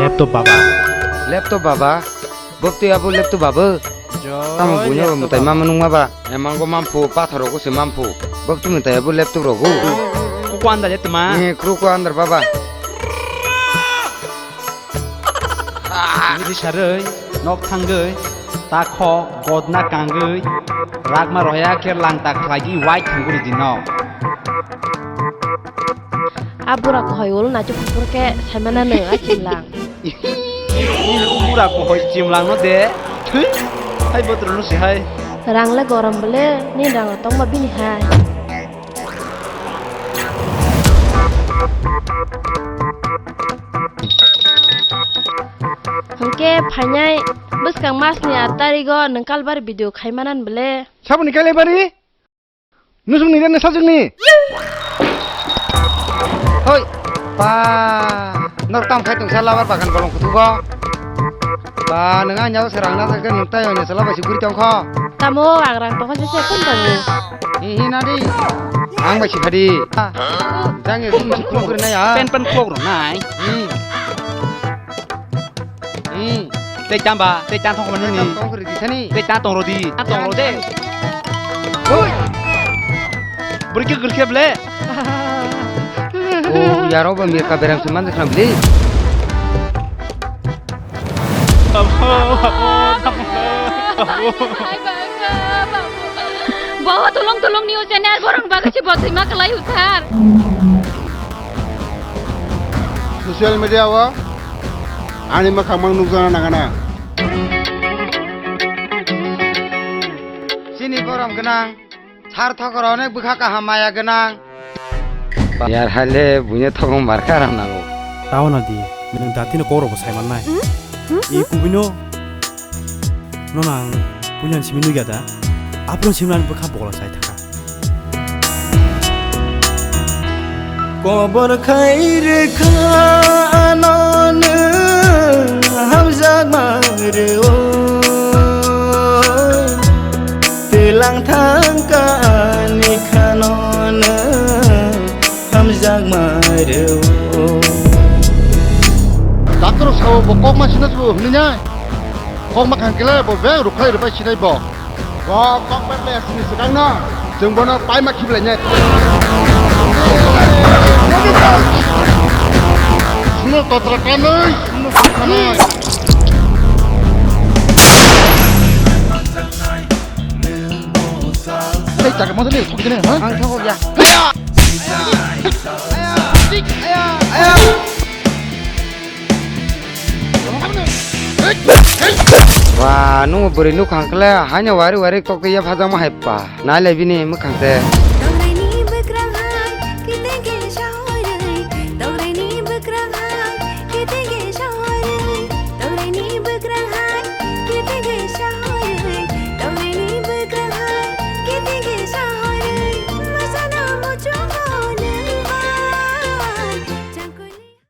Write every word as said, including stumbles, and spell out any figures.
Laptop baba. Laptop baba? Bwktwi abo laptop baba? Tamo buino laptop mutai baba. Mama nungma ba? Emango mamphu, pathor rogo se mamphu. Bwktwi mutai abo laptop rogo. Kuku andar ya tma? Eh, kuku andar baba. Bini sarwi, nok thangwi, takhok, godna kangwi, rakma roya khe langta khlaigwi wai thangwi ridi no. A bura kohoi ulo nacho phupur khe saimana nung a chimlang. Bura kohoi chimlang no de. Thwi, hai botro no si hai. Rang le gorom bole, ni rang tongma bini hai. Hwnkhe phainai bwskang masni aat tarigo nwng kalbari video khai manan bole. Saboni kailai bari? Nusung ni rene sajwk ni. Hoi, pa, nor tam khai tongsa labar bagan bolong kutugo. Ba, nwng ang yago se rang na sakhe nwng tai onya sala bai se guri tongkho. Tamo ang rang tongkha se se kun tango. Hi hi na di. Ang bai se phadi. Jang e kun se kun guri na ya. Pen pen khok ro nai. Hmm. Hmm. Tei tamba, tei tang thok mani ni. Tong guri di sani. Tei tang tong ro di. Tang tong ro de. Hui. Buri ki gurkhe ble. Oh, yaro ba mirka beram se manjak kham bli. Bawa tolong tolong ni channel borong bagasi botwi ma kalai uthar. Social media o ani mwkhang mang nukjana nangana. Chini borom gwnang. Sar thokor onek bwkha kaham maya gwnang. Yar haile buino thokong marka ram nango. Tao na di, nwng datino kok rokbo sai mannai. Hmm? Hmm? E kubino no nang puilan simi nugya da. Apron simi nang bwkha bola sai thaka. Kobor khai rwkha ano nwng hamjakma rwo. Twilang thangkha ani khano nwng hamjakma rwo. Doctor sao bo kokma sina su hwnwi nai. Kokma khang kele bo beng rukhai rupai sinai bo. Bo kok pai pai asini swkang no. Chwng bono paima khiblai nai. Suno totra kanai, suno kanai. Tei jaga moto ni thok jene, ha? Ang thok ya. Aya! Aya! Aya! Wa, nung bwrwi nukhang kle, haino wari wari kok ya phajang ma hai pa. Nai le bini mwkhang se.